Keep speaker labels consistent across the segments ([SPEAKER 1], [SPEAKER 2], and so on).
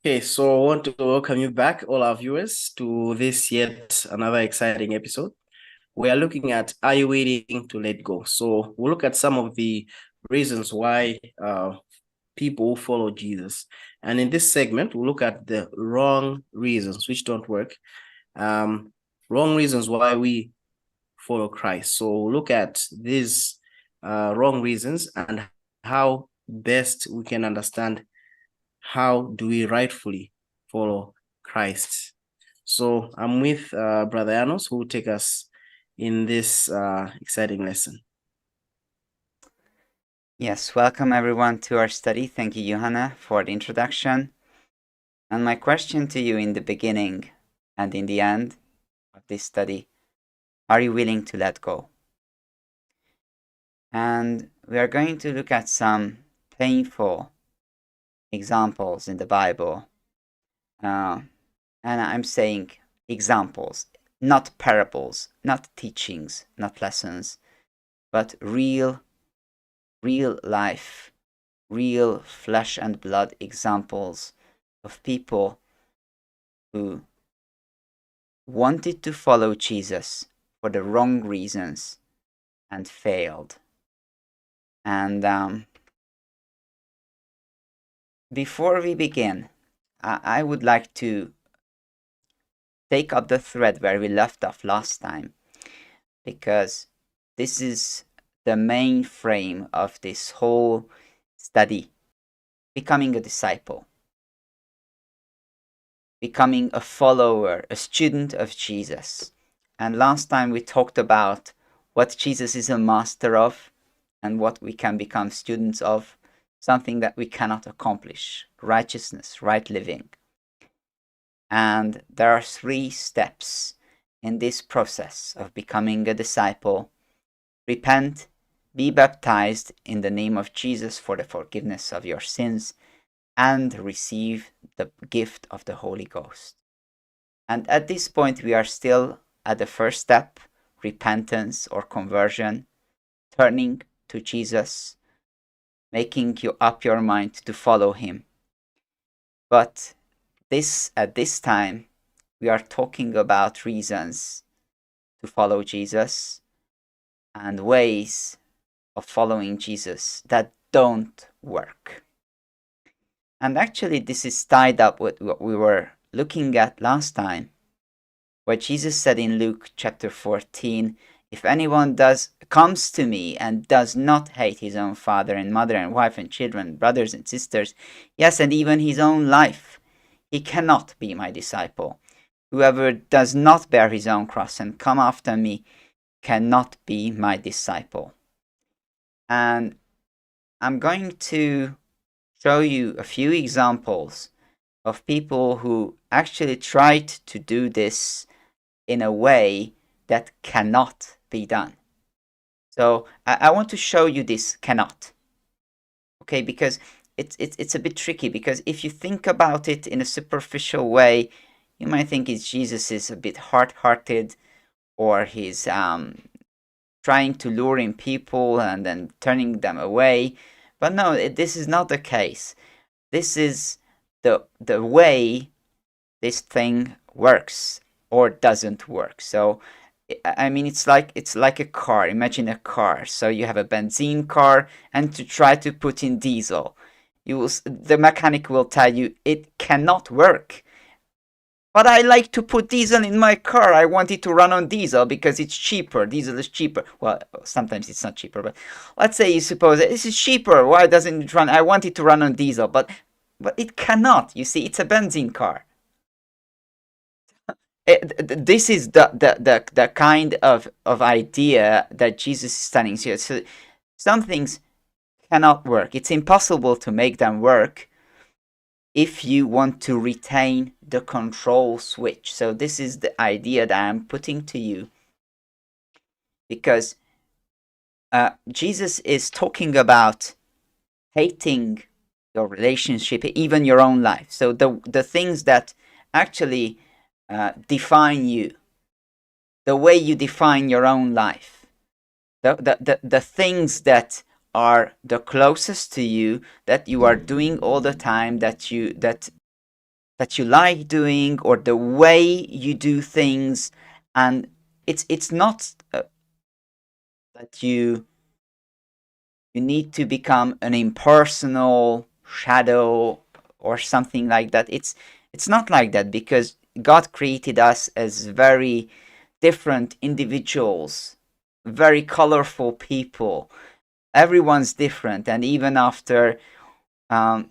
[SPEAKER 1] Okay, so I want to welcome you back, all our viewers, to this yet another exciting episode. We are looking at, are you waiting to let go? So we'll look at some of the reasons why people follow Jesus. And in this segment, we'll look at the wrong reasons which don't work. Um, Wrong reasons why we follow Christ. So we'll look at these wrong reasons and how best we can understand how do we rightfully follow Christ. So I'm with Brother János, who will take us in this exciting lesson.
[SPEAKER 2] Yes, welcome everyone to our study. Thank you, Yohane, for the introduction. And my question to you in the beginning and in the end of this study, are you willing to let go? And we are going to look at some painful examples in the Bible. And I'm saying examples, not parables, not teachings, not lessons, but real life, real flesh and blood examples of people who wanted to follow Jesus for the wrong reasons and failed. And before we begin, I would like to take up the thread where we left off last time, because this is the main frame of this whole study: becoming a disciple, becoming a follower, a student of Jesus. And last time we talked about what Jesus is a master of and what we can become students of, something that we cannot accomplish: righteousness, right living. And there are 3 steps in this process of becoming a disciple: repent, be baptized in the name of Jesus for the forgiveness of your sins, and receive the gift of the Holy Ghost. And at this point, we are still at the first step: repentance or conversion, turning to Jesus, making you up your mind to follow him. But at this time, we are talking about reasons to follow Jesus and ways of following Jesus that don't work. And actually, this is tied up with what we were looking at last time, where Jesus said in Luke chapter 14, if anyone comes to me and does not hate his own father and mother and wife and children, brothers and sisters, yes, and even his own life, he cannot be my disciple. Whoever does not bear his own cross and come after me cannot be my disciple. And I'm going to show you a few examples of people who actually tried to do this in a way that cannot be done. So I want to show you this cannot. Okay, because it's a bit tricky, because if you think about it in a superficial way, you might think Jesus is a bit hard-hearted, or he's trying to lure in people and then turning them away. But no, this is not the case. This is the way this thing works or doesn't work. So I mean, it's like a car. Imagine a car. So you have a benzene car, and to try to put in diesel, the mechanic will tell you it cannot work. But I like to put diesel in my car. I want it to run on diesel because it's cheaper. Diesel is cheaper. Well, sometimes it's not cheaper, but let's say you suppose this is cheaper. Why doesn't it run? I want it to run on diesel, but it cannot. You see, it's a benzene car. This is the kind of idea that Jesus is standing here. So some things cannot work. It's impossible to make them work if you want to retain the control switch. So this is the idea that I'm putting to you, because Jesus is talking about hating your relationship, even your own life. So the things that actually define you, the way you define your own life, the things that are the closest to you, that you are doing all the time, that that you like doing or the way you do things, and it's not that you need to become an impersonal shadow or something like that. It's not like that, because God created us as very different individuals, very colorful people. Everyone's different, and even after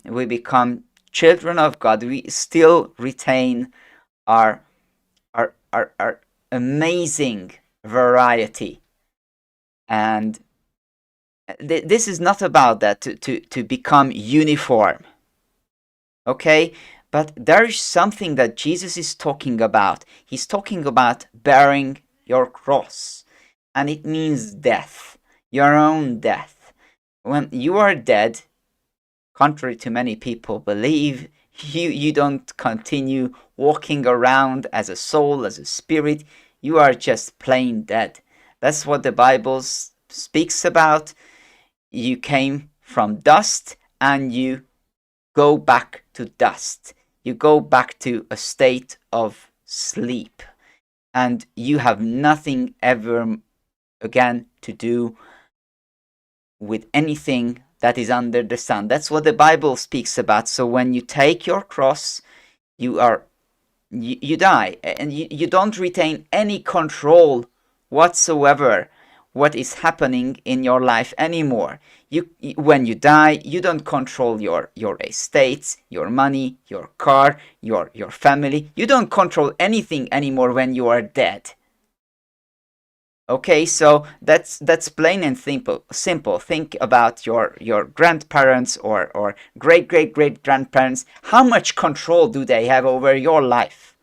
[SPEAKER 2] we become children of God, we still retain our our amazing variety. And this is not about that to become uniform, okay? But there is something that Jesus is talking about. He's talking about bearing your cross, and it means death, your own death. When you are dead, contrary to many people believe, you don't continue walking around as a soul, as a spirit. You are just plain dead. That's what the Bible speaks about. You came from dust and you go back to dust. You go back to a state of sleep, and you have nothing ever again to do with anything that is under the sun. That's what the Bible speaks about. So when you take your cross, you die, and you don't retain any control whatsoever what is happening in your life anymore. When you die, you don't control your estates, your money, your car, your family. You don't control anything anymore when you are dead. Okay, so that's plain and simple. Think about your grandparents or great grandparents. How much control do they have over your life?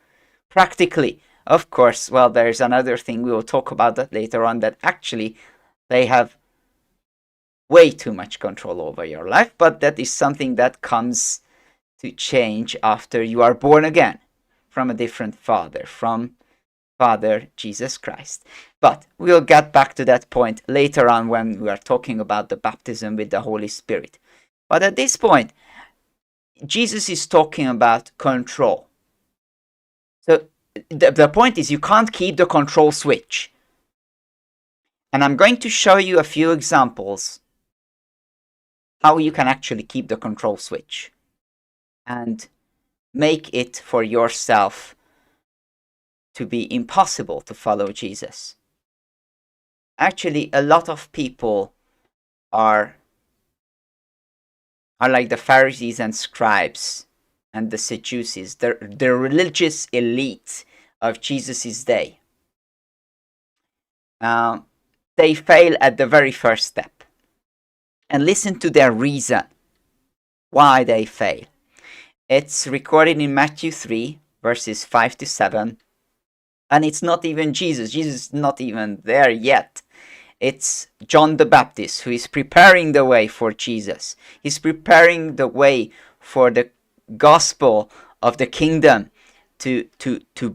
[SPEAKER 2] Practically. Of course, well, there's another thing, we will talk about that later on, that actually they have way too much control over your life, but that is something that comes to change after you are born again from a different father, from Father Jesus Christ. But we'll get back to that point later on when we are talking about the baptism with the Holy Spirit. But at this point, Jesus is talking about control. So the point is, you can't keep the control switch. And I'm going to show you a few examples how you can actually keep the control switch and make it for yourself to be impossible to follow Jesus. Actually, a lot of people are like the Pharisees and scribes and the Sadducees, the religious elite of Jesus' day. They fail at the very first step. And listen to their reason why they fail. It's recorded in Matthew 3, verses 5 to 7. And it's not even Jesus. Jesus is not even there yet. It's John the Baptist who is preparing the way for Jesus. He's preparing the way for the gospel of the kingdom to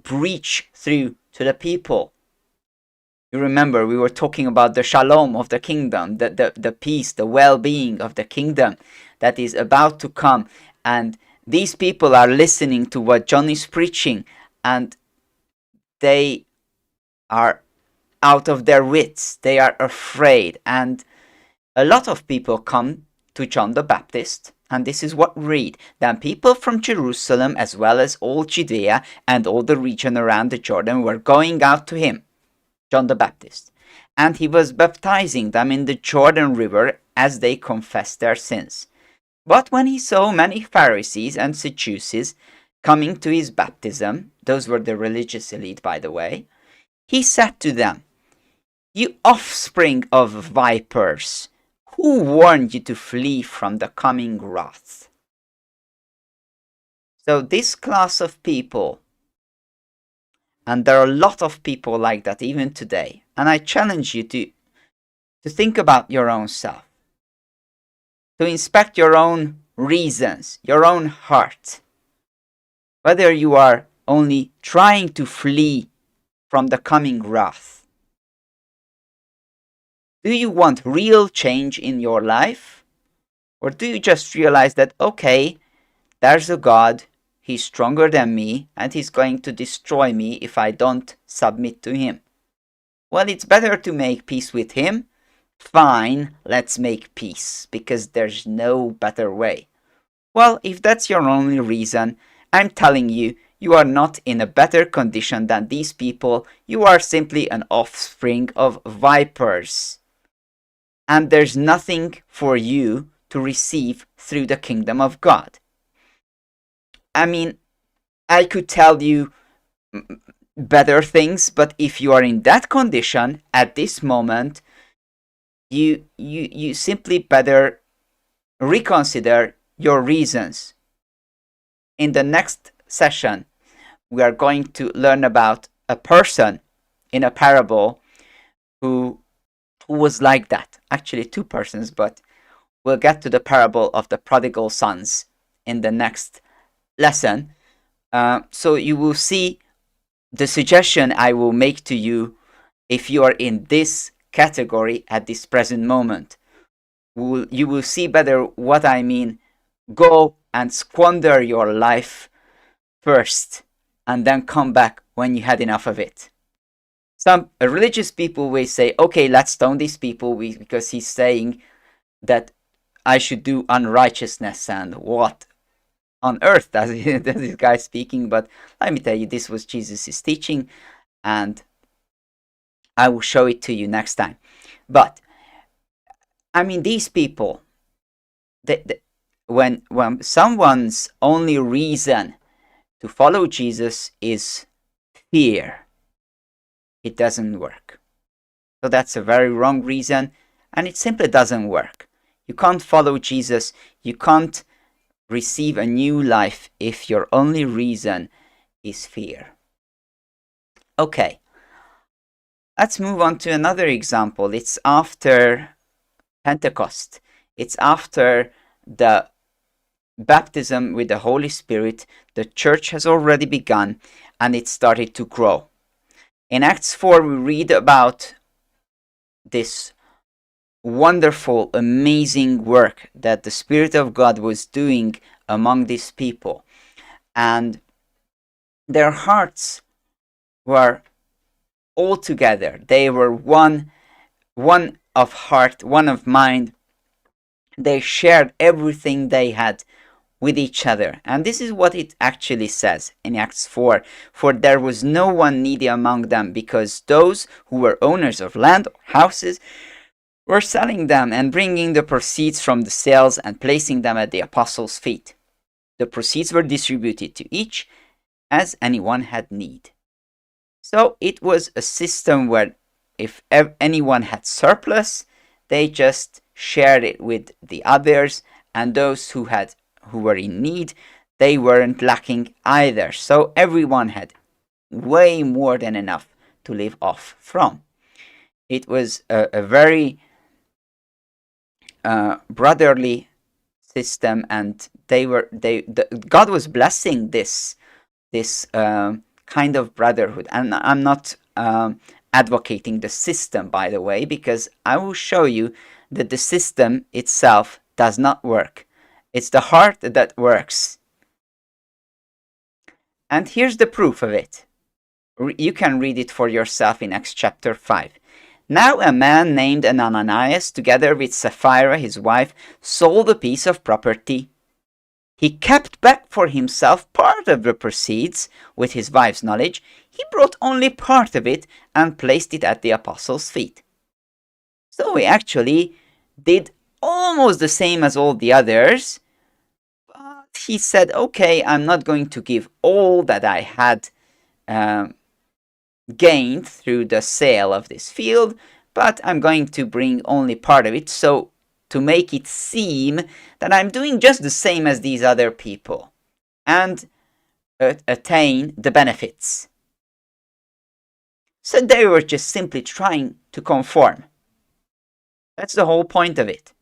[SPEAKER 2] breach through to the people. You remember, we were talking about the shalom of the kingdom, the peace, the well-being of the kingdom that is about to come. And these people are listening to what John is preaching, and they are out of their wits. They are afraid. And a lot of people come to John the Baptist, and this is what we read. Then people from Jerusalem, as well as all Judea and all the region around the Jordan, were going out to him, John the Baptist, and he was baptizing them in the Jordan River as they confessed their sins. But when he saw many Pharisees and Sadducees coming to his baptism, those were the religious elite, by the way, he said to them, "You offspring of vipers, who warned you to flee from the coming wrath?" So this class of people, and there are a lot of people like that even today, and I challenge you to think about your own self, to inspect your own reasons, your own heart, whether you are only trying to flee from the coming wrath. Do you want real change in your life? Or do you just realize that, okay, there's a God, he's stronger than me, and he's going to destroy me if I don't submit to him. Well, it's better to make peace with him. Fine, let's make peace, because there's no better way. Well, if that's your only reason, I'm telling you, you are not in a better condition than these people. You are simply an offspring of vipers. And there's nothing for you to receive through the kingdom of God. I mean, I could tell you better things, but if you are in that condition at this moment, you simply better reconsider your reasons. In the next session, we are going to learn about a person in a parable who was like that. Actually, two persons, but we'll get to the parable of the prodigal sons in the next lesson. So you will see the suggestion I will make to you if you are in this category at this present moment. You will see better what I mean. Go and squander your life first and then come back when you had enough of it. Some religious people will say, okay, let's stone these people because he's saying that I should do unrighteousness, and what on earth does this guy speaking? But let me tell you, this was Jesus' teaching, and I will show it to you next time. But I mean, these people, when someone's only reason to follow Jesus is fear, it doesn't work. So that's a very wrong reason, and it simply doesn't work. You can't follow Jesus, you can't receive a new life if your only reason is fear. Okay, let's move on to another example. It's after Pentecost. It's after the baptism with the Holy Spirit. The church has already begun and it started to grow. In Acts 4, we read about this wonderful, amazing work that the Spirit of God was doing among these people. And their hearts were all together. They were one of heart, one of mind. They shared everything they had with each other. And this is what it actually says in Acts 4. For there was no one needy among them, because those who were owners of land or houses were selling them and bringing the proceeds from the sales and placing them at the apostles' feet. The proceeds were distributed to each as anyone had need. So it was a system where if anyone had surplus, they just shared it with the others, and those who were in need, they weren't lacking either. So everyone had way more than enough to live off from. It was a very brotherly system, and God was blessing this kind of brotherhood. And I'm not advocating the system, by the way, because I will show you that the system itself does not work. It's the heart that works. And here's the proof of it. You can read it for yourself in Acts chapter 5. Now a man named Ananias, together with Sapphira his wife, sold a piece of property. He kept back for himself part of the proceeds. With his wife's knowledge, he brought only part of it and placed it at the apostles' feet. So he actually did almost the same as all the others, but he said, okay, I'm not going to give all that I had gained through the sale of this field, but I'm going to bring only part of it, so to make it seem that I'm doing just the same as these other people and attain the benefits. So they were just simply trying to conform. That's the whole point of it.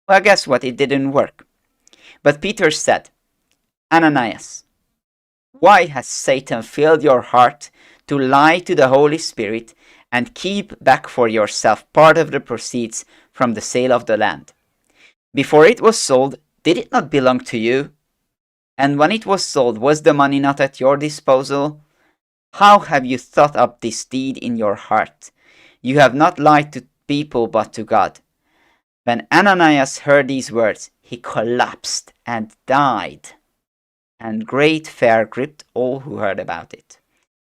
[SPEAKER 2] Well, guess what? It didn't work. But Peter said, Ananias, why has Satan filled your heart to lie to the Holy Spirit and keep back for yourself part of the proceeds from the sale of the land? Before it was sold, did it not belong to you? And when it was sold, was the money not at your disposal? How have you thought up this deed in your heart? You have not lied to people but to God." When Ananias heard these words, he collapsed and died, and great fear gripped all who heard about it.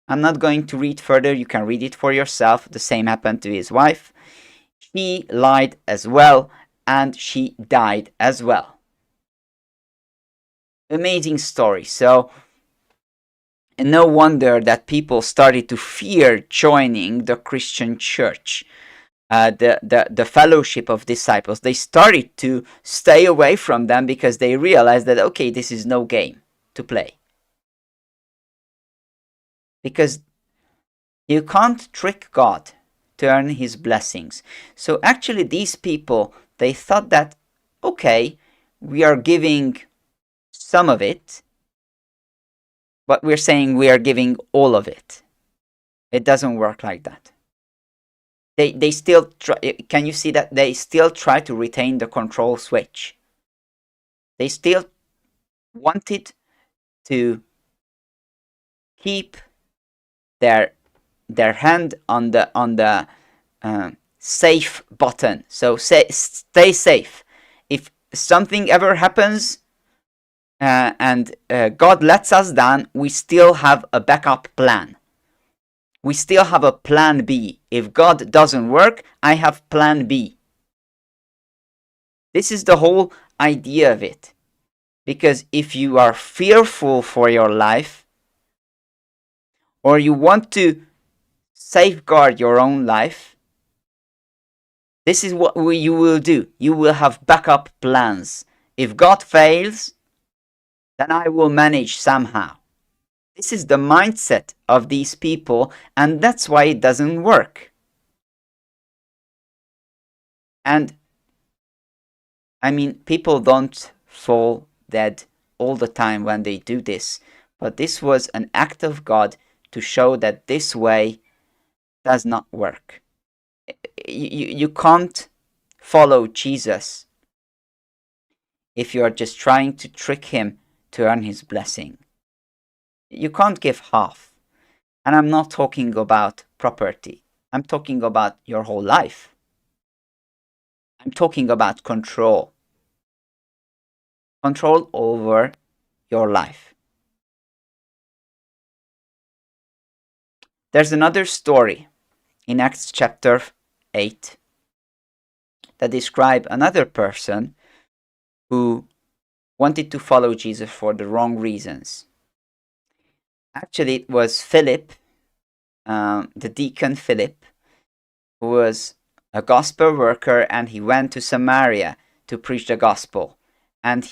[SPEAKER 2] I'm not going to read further, you can read it for yourself. The same happened to his wife. She lied as well, and she died as well. Amazing story. So, no wonder that people started to fear joining the Christian church. The fellowship of disciples, they started to stay away from them because they realized that, okay, this is no game to play. Because you can't trick God to earn his blessings. So actually these people, they thought that, okay, we are giving some of it, but we're saying we are giving all of it. It doesn't work like that. They still try. Can you see that they still try to retain the control switch? They still wanted to keep their hand on the safe button. So stay safe. If something ever happens and God lets us down, we still have a backup plan. We still have a plan B. If God doesn't work, I have plan B. This is the whole idea of it. Because if you are fearful for your life, or you want to safeguard your own life, this is what you will do. You will have backup plans. If God fails, then I will manage somehow. This is the mindset of these people, and that's why it doesn't work. And I mean, people don't fall dead all the time when they do this, but this was an act of God to show that this way does not work. You can't follow Jesus if you are just trying to trick him to earn his blessing. You can't give half. And I'm not talking about property. I'm talking about your whole life. I'm talking about control. Control over your life. There's another story in Acts chapter 8 that describe another person who wanted to follow Jesus for the wrong reasons. Actually, it was Philip, the deacon Philip, who was a gospel worker, and he went to Samaria to preach the gospel. And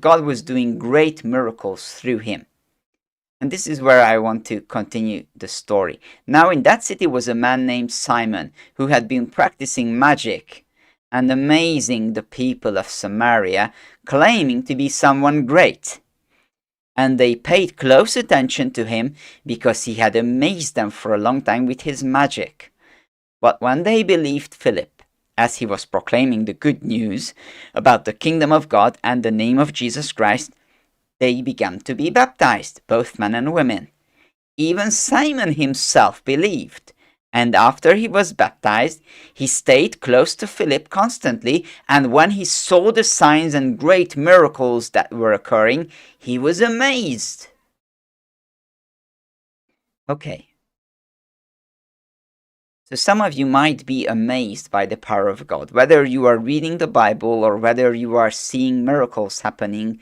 [SPEAKER 2] God was doing great miracles through him. And this is where I want to continue the story. Now in that city was a man named Simon, who had been practicing magic and amazing the people of Samaria, claiming to be someone great. And they paid close attention to him because he had amazed them for a long time with his magic. But when they believed Philip, as he was proclaiming the good news about the kingdom of God and the name of Jesus Christ, they began to be baptized, both men and women. Even Simon himself believed, and after he was baptized, he stayed close to Philip constantly, and when he saw the signs and great miracles that were occurring, he was amazed. Okay. So some of you might be amazed by the power of God, whether you are reading the Bible or whether you are seeing miracles happening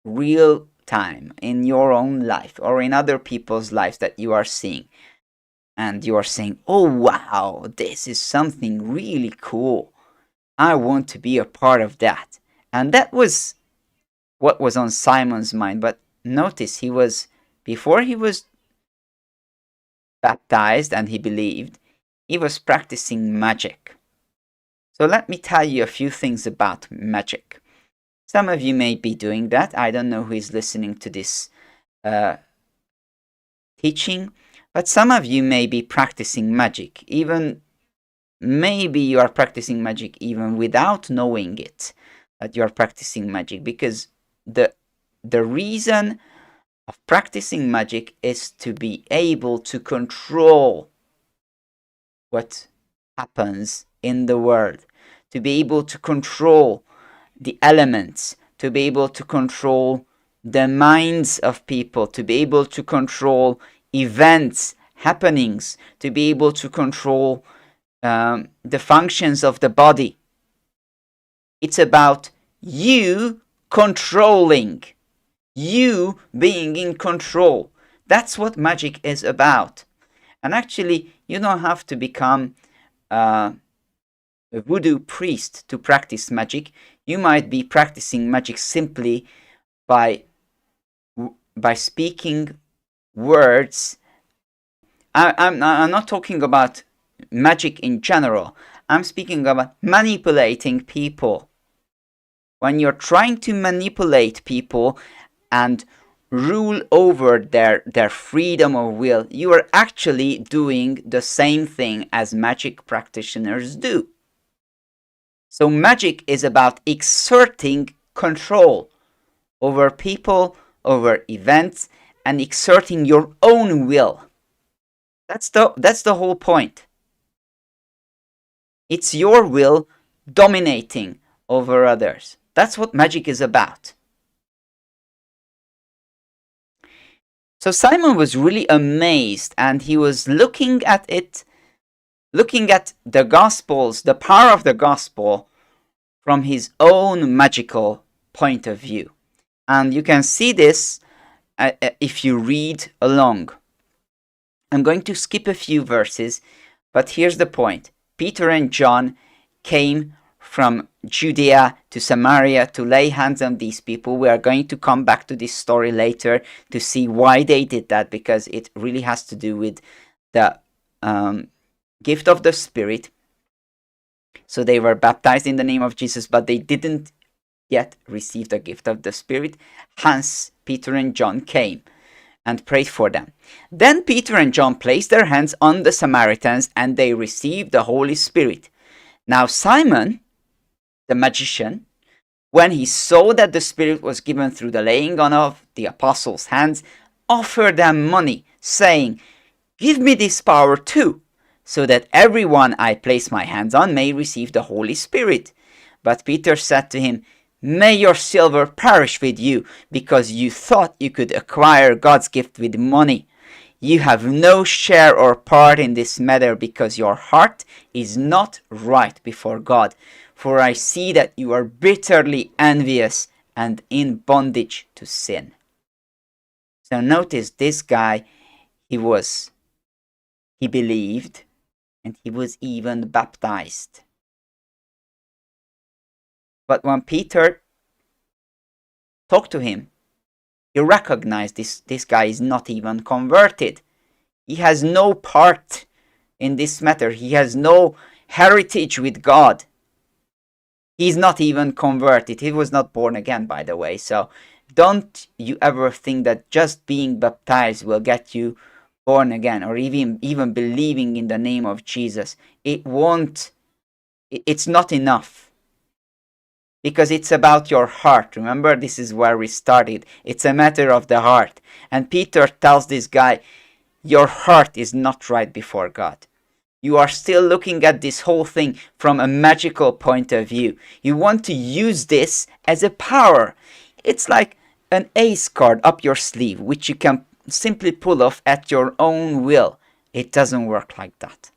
[SPEAKER 2] real time in your own life or in other people's lives that you are seeing. And you are saying, oh wow, this is something really cool. I want to be a part of that. And that was what was on Simon's mind. But notice before he was baptized and he believed, he was practicing magic. So let me tell you a few things about magic. Some of you may be doing that. I don't know who is listening to this teaching, but some of you may be practicing magic. Even maybe you are practicing magic even without knowing it, that you are practicing magic, because the the reason of practicing magic is to be able to control what happens in the world, to be able to control the elements, to be able to control the minds of people, to be able to control events, happenings, to be able to control the functions of the body. It's about you controlling, you being in control. That's what magic is about. And actually, you don't have to become a voodoo priest to practice magic. You might be practicing magic simply by speaking words. I'm not talking about magic in general. I'm speaking about manipulating people. When you're trying to manipulate people and rule over their freedom of will, you are actually doing the same thing as magic practitioners do. So magic is about exerting control over people, over events, and exerting your own will. That's the whole point. It's your will dominating over others. That's what magic is about. So Simon was really amazed, and he was looking at it, looking at the Gospels, the power of the Gospel, from his own magical point of view. And you can see this if you read along. I'm going to skip a few verses, but here's the point. Peter and John came from Judea to Samaria to lay hands on these people. We are going to come back to this story later to see why they did that, because it really has to do with the gift of the Spirit. So they were baptized in the name of Jesus, but they didn't yet receive the gift of the Spirit. Hence, Peter and John came and prayed for them. Then Peter and John placed their hands on the Samaritans, and they received the Holy Spirit. Now Simon, the magician, when he saw that the Spirit was given through the laying on of the apostles' hands, offered them money, saying, "Give me this power too, so that everyone I place my hands on may receive the Holy Spirit." But Peter said to him, "May your silver perish with you, because you thought you could acquire God's gift with money. You have no share or part in this matter, because your heart is not right before God. For I see that you are bitterly envious and in bondage to sin." So notice this guy, he believed, and he was even baptized. But when Peter talked to him, he recognized this guy is not even converted. He has no part in this matter. He has no heritage with God. He's not even converted. He was not born again, by the way. So don't you ever think that just being baptized will get you born again, or even believing in the name of Jesus. It won't. It's not enough. Because it's about your heart. Remember, this is where we started. It's a matter of the heart. And Peter tells this guy, your heart is not right before God. You are still looking at this whole thing from a magical point of view. You want to use this as a power. It's like an ace card up your sleeve, which you can simply pull off at your own will. It doesn't work like that.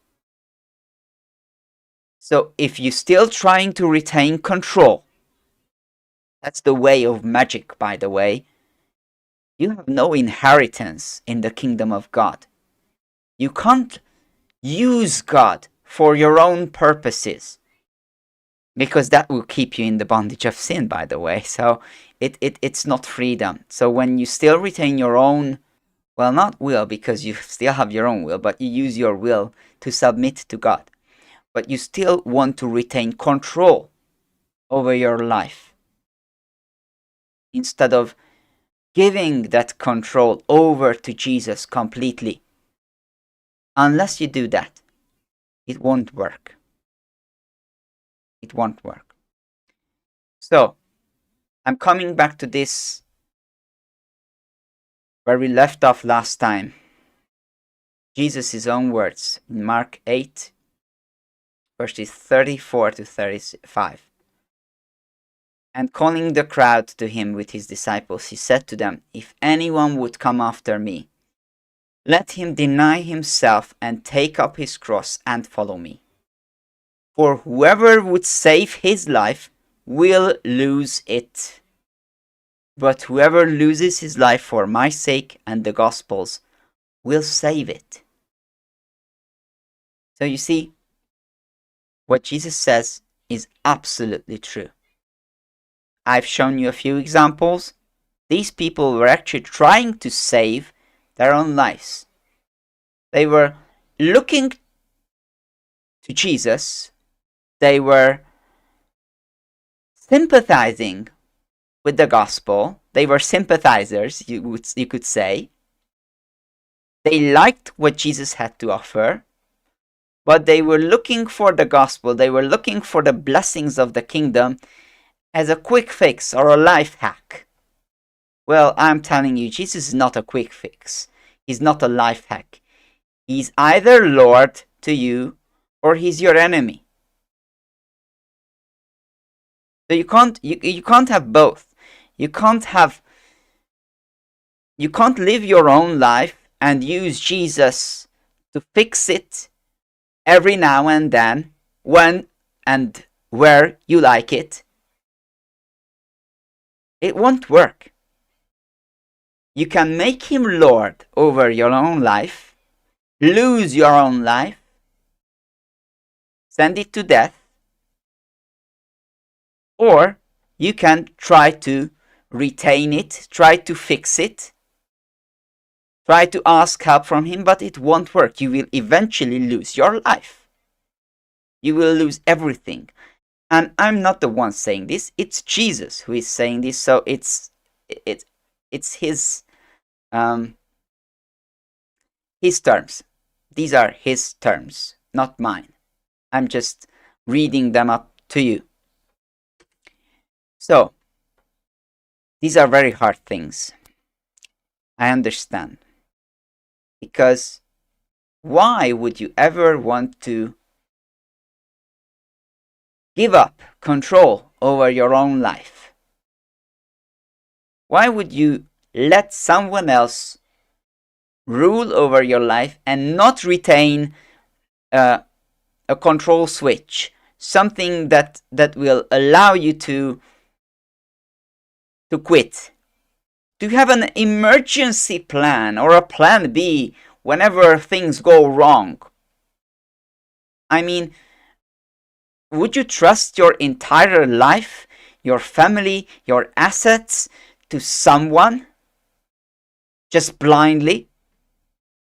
[SPEAKER 2] So if you're still trying to retain control, that's the way of magic, by the way, you have no inheritance in the kingdom of God. You can't use God for your own purposes, because that will keep you in the bondage of sin, by the way. So it's not freedom. So when you still retain your own, well, not will, because you still have your own will, but you use your will to submit to God, but you still want to retain control over your life, instead of giving that control over to Jesus completely. Unless you do that, it won't work. It won't work. So, I'm coming back to this where we left off last time. Jesus' own words in Mark 8, verses 34 to 35. And calling the crowd to him with his disciples, he said to them, "If anyone would come after me, let him deny himself and take up his cross and follow me. For whoever would save his life will lose it. But whoever loses his life for my sake and the gospel's will save it." So you see, what Jesus says is absolutely true. I've shown you a few examples. These people were actually trying to save their own lives. They were looking to Jesus. They were sympathizing with the gospel. They were sympathizers, you could say. They liked what Jesus had to offer, but they were looking for the gospel. They were looking for the blessings of the kingdom as a quick fix or a life hack. Well, I'm telling you, Jesus is not a quick fix. He's not a life hack. He's either Lord to you or he's your enemy. So you can't have both. You can't live your own life and use Jesus to fix it every now and then, when and where you like it. It won't work. You can make him Lord over your own life, lose your own life, send it to death, or you can try to retain it, try to fix it, try to ask help from him, but it won't work. You will eventually lose your life. You will lose everything. And I'm not the one saying this. It's Jesus who is saying this. So it's his terms. These are his terms, not mine. I'm just reading them up to you. So these are very hard things. I understand. Because why would you ever want to give up control over your own life? Why would you let someone else rule over your life and not retain a control switch, something that will allow you to quit, to have an emergency plan or a plan B whenever things go wrong? I mean, would you trust your entire life, your family, your assets to someone just blindly?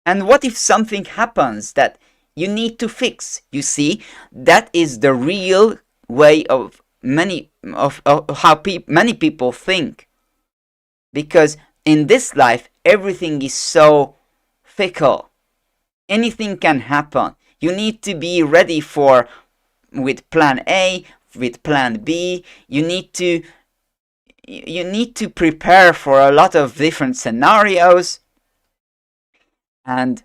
[SPEAKER 2] And what if something happens that you need to fix? You see, that is the real way of how many people think. Because in this life, everything is so fickle. Anything can happen. You need to be ready with plan A, with plan B. You need to prepare for a lot of different scenarios. And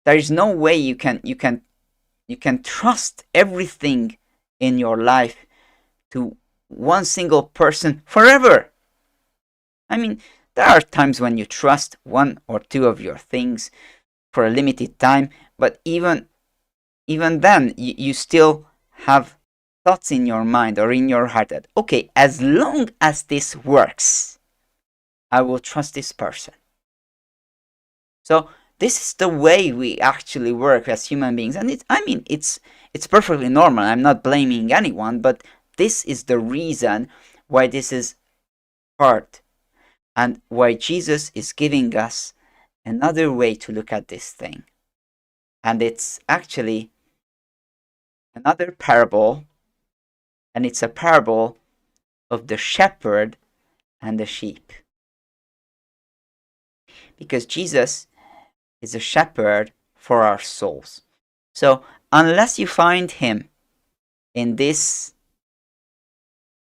[SPEAKER 2] there is no way you can trust everything in your life to one single person forever. I mean, there are times when you trust one or two of your things for a limited time, but even then, you still have thoughts in your mind or in your heart that, okay, as long as this works, I will trust this person. So this is the way we actually work as human beings, and it's perfectly normal. I'm not blaming anyone, but this is the reason why this is hard, and why Jesus is giving us another way to look at this thing. And it's actually another parable, and it's a parable of the shepherd and the sheep. Because Jesus is a shepherd for our souls. So unless you find him in this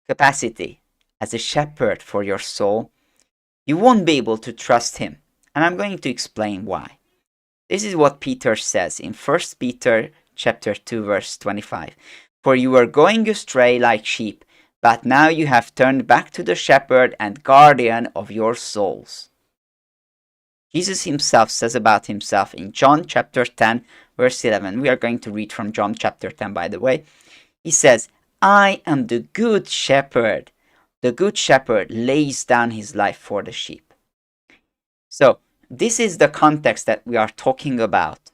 [SPEAKER 2] capacity as a shepherd for your soul, You won't be able to trust him. And I'm going to explain why. This is what Peter says in 1 Peter chapter 2, verse 25. For you were going astray like sheep, but now you have turned back to the shepherd and guardian of your souls. Jesus himself says about himself in John chapter 10, verse 11. We are going to read from John chapter 10, by the way. He says, I am the good shepherd. The good shepherd lays down his life for the sheep. So, this is the context that we are talking about.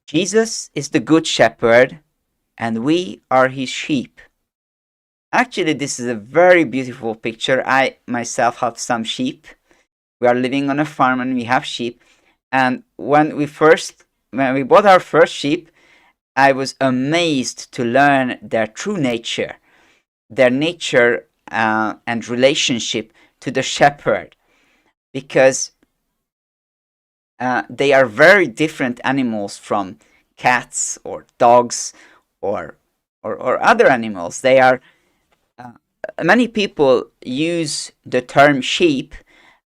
[SPEAKER 2] Jesus is the good shepherd, and we are his sheep. Actually, this is a very beautiful picture. I myself have some sheep. We are living on a farm and we have sheep. And when we bought our first sheep, I was amazed to learn their true nature, and relationship to the shepherd, because they are very different animals from cats or dogs or other animals. They are many people use the term sheep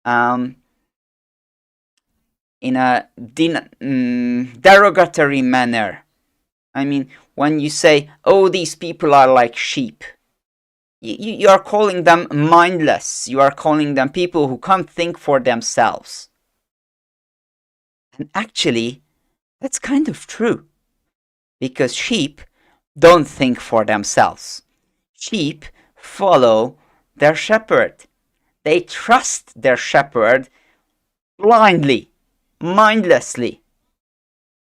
[SPEAKER 2] in a derogatory manner. I mean, when you say, oh, these people are like sheep, you are calling them mindless. You are calling them people who can't think for themselves. And actually, that's kind of true. Because sheep don't think for themselves. Sheep follow their shepherd. They trust their shepherd blindly, mindlessly.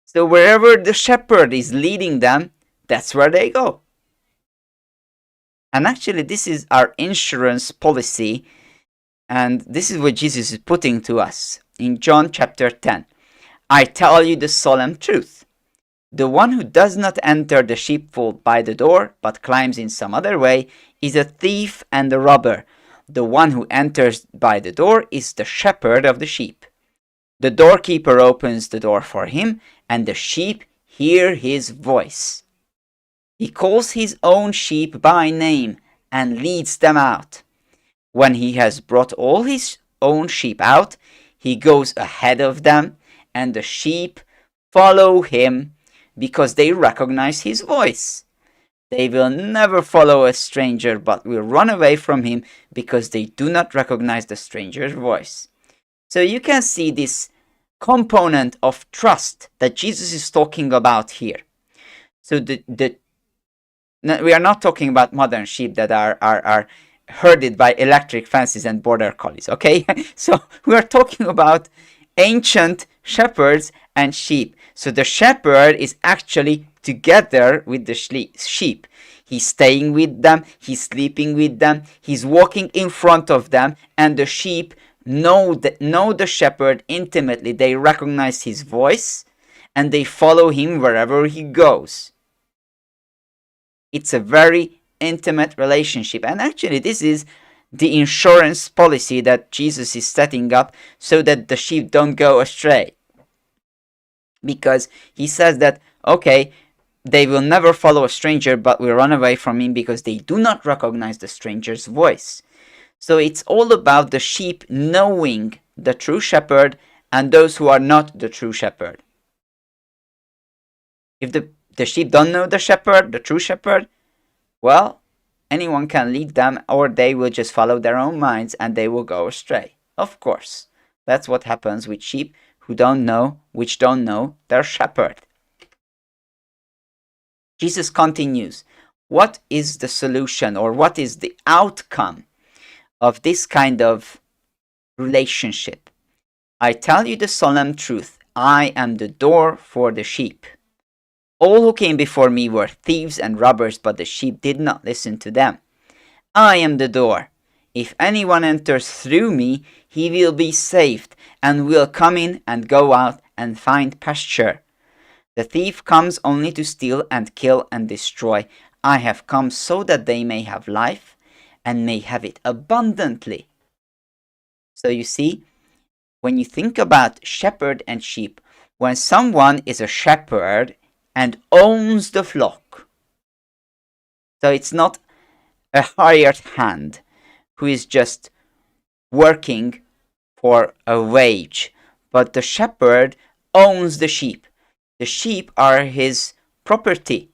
[SPEAKER 2] So wherever the shepherd is leading them, that's where they go. And actually, this is our insurance policy, and this is what Jesus is putting to us in John chapter 10. I tell you the solemn truth. The one who does not enter the sheepfold by the door, but climbs in some other way, is a thief and a robber. The one who enters by the door is the shepherd of the sheep. The doorkeeper opens the door for him, and the sheep hear his voice. He calls his own sheep by name and leads them out. When he has brought all his own sheep out, he goes ahead of them, and the sheep follow him because they recognize his voice. They will never follow a stranger, but will run away from him because they do not recognize the stranger's voice. So you can see this component of trust that Jesus is talking about here. So we are not talking about modern sheep that are herded by electric fences and border collies, okay? So we are talking about ancient shepherds and sheep. So the shepherd is actually together with the sheep. He's staying with them, he's sleeping with them, he's walking in front of them, and the sheep know the shepherd intimately. They recognize his voice and they follow him wherever he goes. It's a very intimate relationship, and actually this is the insurance policy that Jesus is setting up so that the sheep don't go astray. Because he says that, okay, they will never follow a stranger, but will run away from him because they do not recognize the stranger's voice. So it's all about the sheep knowing the true shepherd and those who are not the true shepherd. If the sheep don't know the shepherd, the true shepherd, well, anyone can lead them, or they will just follow their own minds and they will go astray. Of course, that's what happens with sheep which don't know their shepherd. Jesus continues, what is the solution, or what is the outcome of this kind of relationship? I tell you the solemn truth, I am the door for the sheep. All who came before me were thieves and robbers, but the sheep did not listen to them. I am the door. If anyone enters through me, he will be saved, and will come in and go out and find pasture. The thief comes only to steal and kill and destroy. I have come so that they may have life, and may have it abundantly. So you see, when you think about shepherd and sheep, when someone is a shepherd and owns the flock, so it's not a hired hand who is just working for a wage, but the shepherd owns the sheep. The sheep are his property.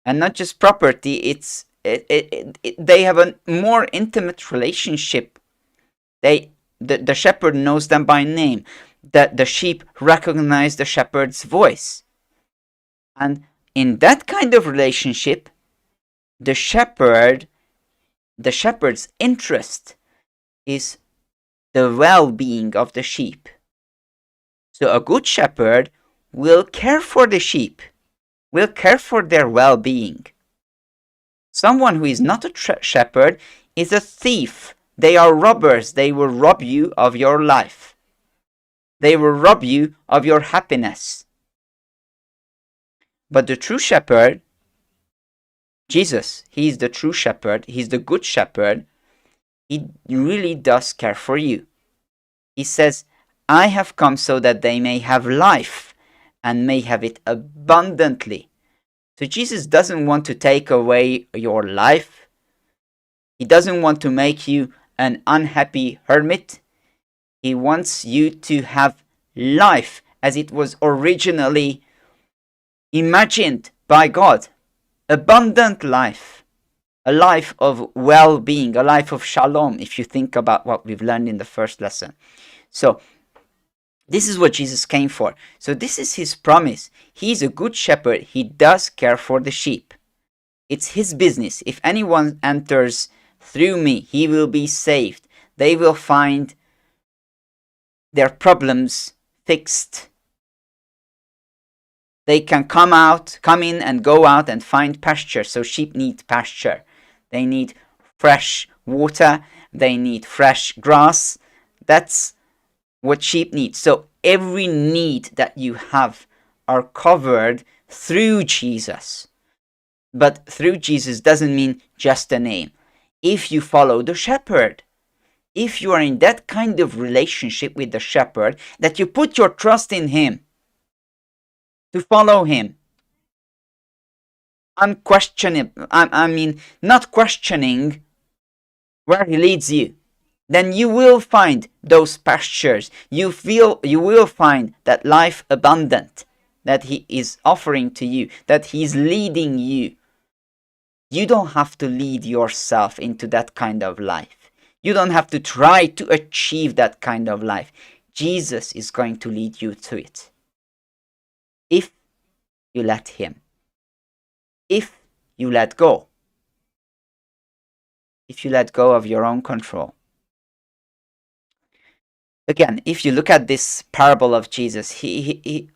[SPEAKER 2] And not just property, they have a more intimate relationship. The shepherd knows them by name. The sheep recognize the shepherd's voice. And in that kind of relationship, the shepherd's interest is the well-being of the sheep. So a good shepherd will care for the sheep, will care for their well-being. Someone who is not a shepherd is a thief. They are robbers. They will rob you of your life. They will rob you of your happiness. But the true shepherd, Jesus, he is the true shepherd. He's the good shepherd. He really does care for you. He says, I have come so that they may have life and may have it abundantly. So Jesus doesn't want to take away your life. He doesn't want to make you an unhappy hermit. He wants you to have life as it was originally imagined by God. Abundant life. A life of well-being, a life of shalom, if you think about what we've learned in the first lesson. So, this is what Jesus came for. So this is his promise. He's a good shepherd. He does care for the sheep. It's his business. If anyone enters through me, he will be saved. They will find their problems fixed. They can come in and go out and find pasture. So sheep need pasture. They need fresh water. They need fresh grass. That's what sheep need. So every need that you have are covered through Jesus. But through Jesus doesn't mean just a name. If you follow the shepherd, if you are in that kind of relationship with the shepherd, that you put your trust in him, to follow him, unquestionable, not questioning where he leads you, then you will find those pastures. You will find that life abundant that he is offering to you, that he is leading you. You don't have to lead yourself into that kind of life. You don't have to try to achieve that kind of life. Jesus is going to lead you to it. If you let him. If you let go. If you let go of your own control. Again, if you look at this parable of Jesus, he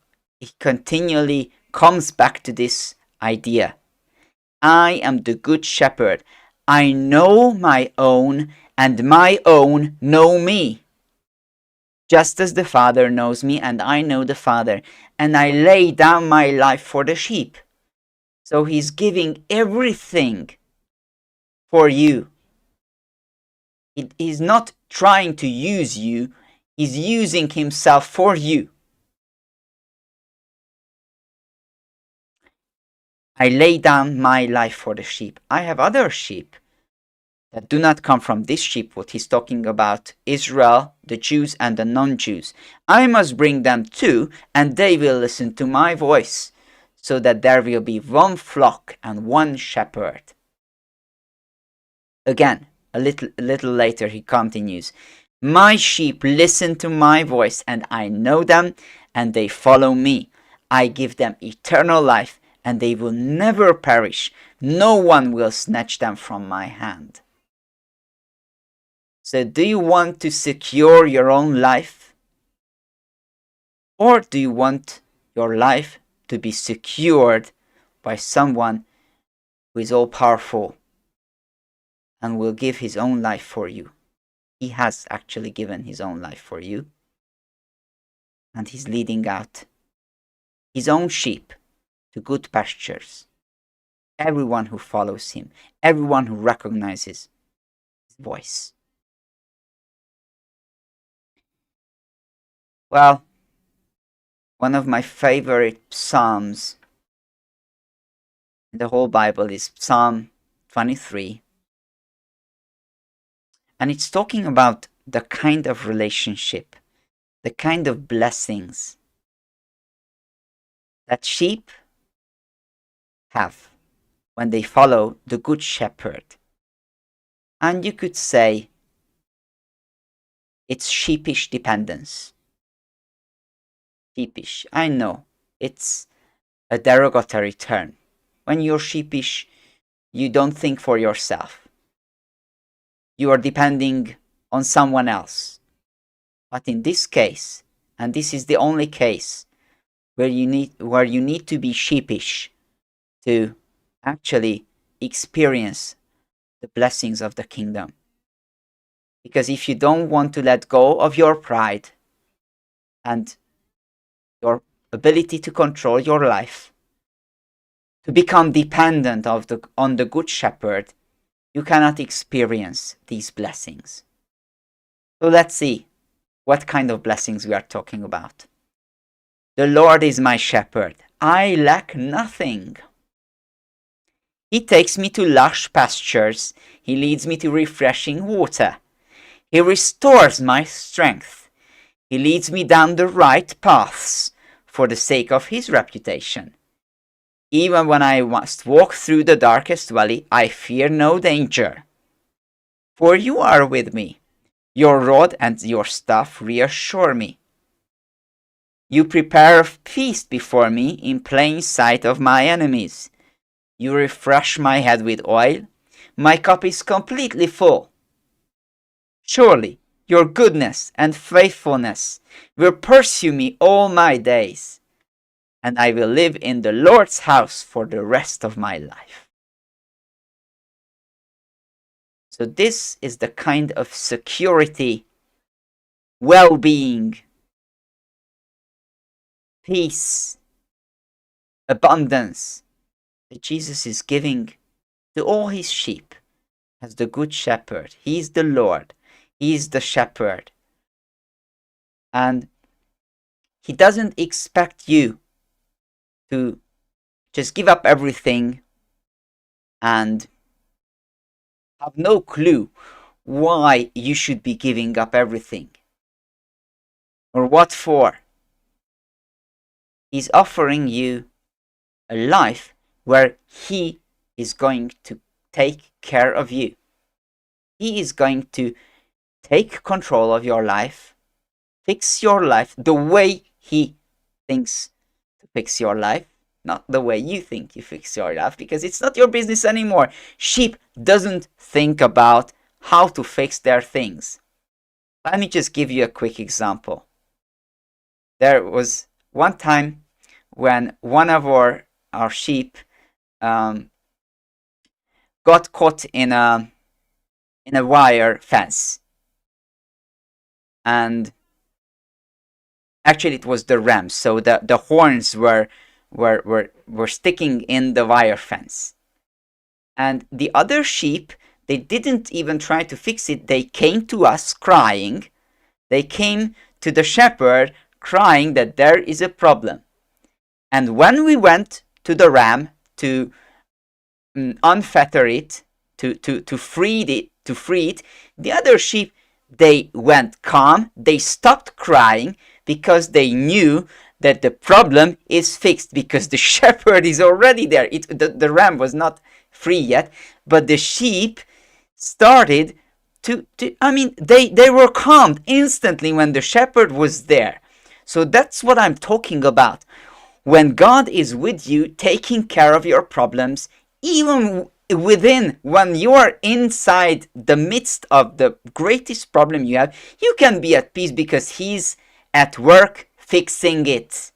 [SPEAKER 2] continually comes back to this idea. I am the good shepherd. I know my own, and my own know me. Just as the Father knows me, and I know the Father, and I lay down my life for the sheep. So he's giving everything for you. He's not trying to use you. He's using himself for you. I lay down my life for the sheep. I have other sheep that do not come from this sheep, what he's talking about, Israel, the Jews and the non-Jews. I must bring them too, and they will listen to my voice, so that there will be one flock and one shepherd. Again, a little later he continues, my sheep listen to my voice, and I know them, and they follow me. I give them eternal life, and they will never perish. No one will snatch them from my hand. So do you want to secure your own life? Or do you want your life to be secured by someone who is all-powerful and will give his own life for you? He has actually given his own life for you. And he's leading out his own sheep to good pastures. Everyone who follows him, everyone who recognizes his voice. Well, one of my favorite psalms in the whole Bible is Psalm 23. And it's talking about the kind of relationship, the kind of blessings that sheep have when they follow the Good Shepherd. And you could say it's sheepish dependence. Sheepish, I know, it's a derogatory term. When you're sheepish, you don't think for yourself. You are depending on someone else. But in this case, and this is the only case where you need to be sheepish to actually experience the blessings of the kingdom. Because if you don't want to let go of your pride and your ability to control your life, to become dependent on the Good Shepherd, you cannot experience these blessings. So let's see what kind of blessings we are talking about. The Lord is my shepherd. I lack nothing. He takes me to lush pastures. He leads me to refreshing water. He restores my strength. He leads me down the right paths for the sake of his reputation. Even when I must walk through the darkest valley, I fear no danger. For you are with me. Your rod and your staff reassure me. You prepare a feast before me in plain sight of my enemies. You refresh my head with oil. My cup is completely full. Surely your goodness and faithfulness will pursue me all my days, and I will live in the Lord's house for the rest of my life. So this is the kind of security, well-being, peace, abundance that Jesus is giving to all his sheep as the Good Shepherd. He is the Lord. He is the Shepherd. And he doesn't expect you to just give up everything and have no clue why you should be giving up everything or what for. He's offering you a life where he is going to take care of you. He is going to take control of your life, fix your life the way he thinks to fix your life, not the way you think you fix your life, because it's not your business anymore. Sheep doesn't think about how to fix their things. Let me just give you a quick example. There was one time when one of our sheep got caught in a wire fence, and actually it was the ram, so the horns were sticking in the wire fence, and the other sheep, they didn't even try to fix it. They came to us crying. They came to the shepherd crying that there is a problem. And when we went to the ram to unfetter it, to free it, the other sheep, they went calm. They stopped crying because they knew that the problem is fixed, because the shepherd is already there. The ram was not free yet, but the sheep started they were calmed instantly when the shepherd was there. So that's what I'm talking about. When God is with you, taking care of your problems, even when you are inside the midst of the greatest problem you have, you can be at peace because he's at work fixing it.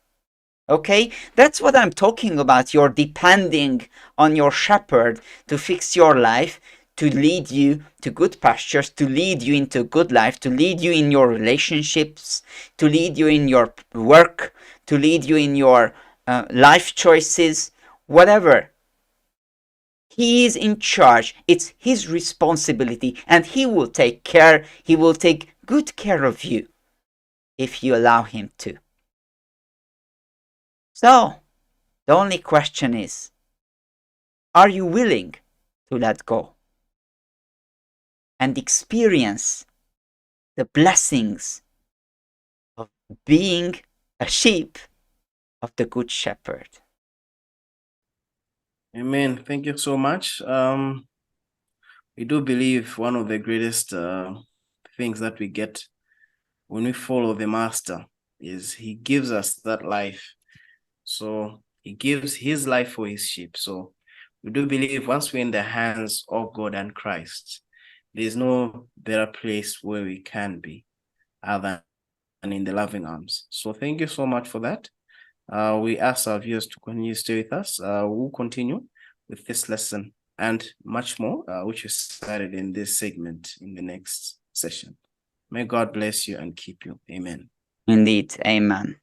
[SPEAKER 2] Okay? That's what I'm talking about. You're depending on your shepherd to fix your life, to lead you to good pastures, to lead you into good life, to lead you in your relationships, to lead you in your work, to lead you in your life choices, whatever. He is in charge. It's his responsibility, and he will take good care of you if you allow him to. So, the only question is, are you willing to let go and experience the blessings of being a sheep of the Good Shepherd.
[SPEAKER 1] Amen. Thank you so much. We do believe one of the greatest things that we get when we follow the Master is he gives us that life. So he gives his life for his sheep. So we do believe once we're in the hands of God and Christ, there's no better place where we can be other than in the loving arms. So thank you so much for that. We ask our viewers to continue to stay with us. We'll continue with this lesson and much more, which is started in this segment in the next session. May God bless you and keep you. Amen.
[SPEAKER 2] Indeed. Amen.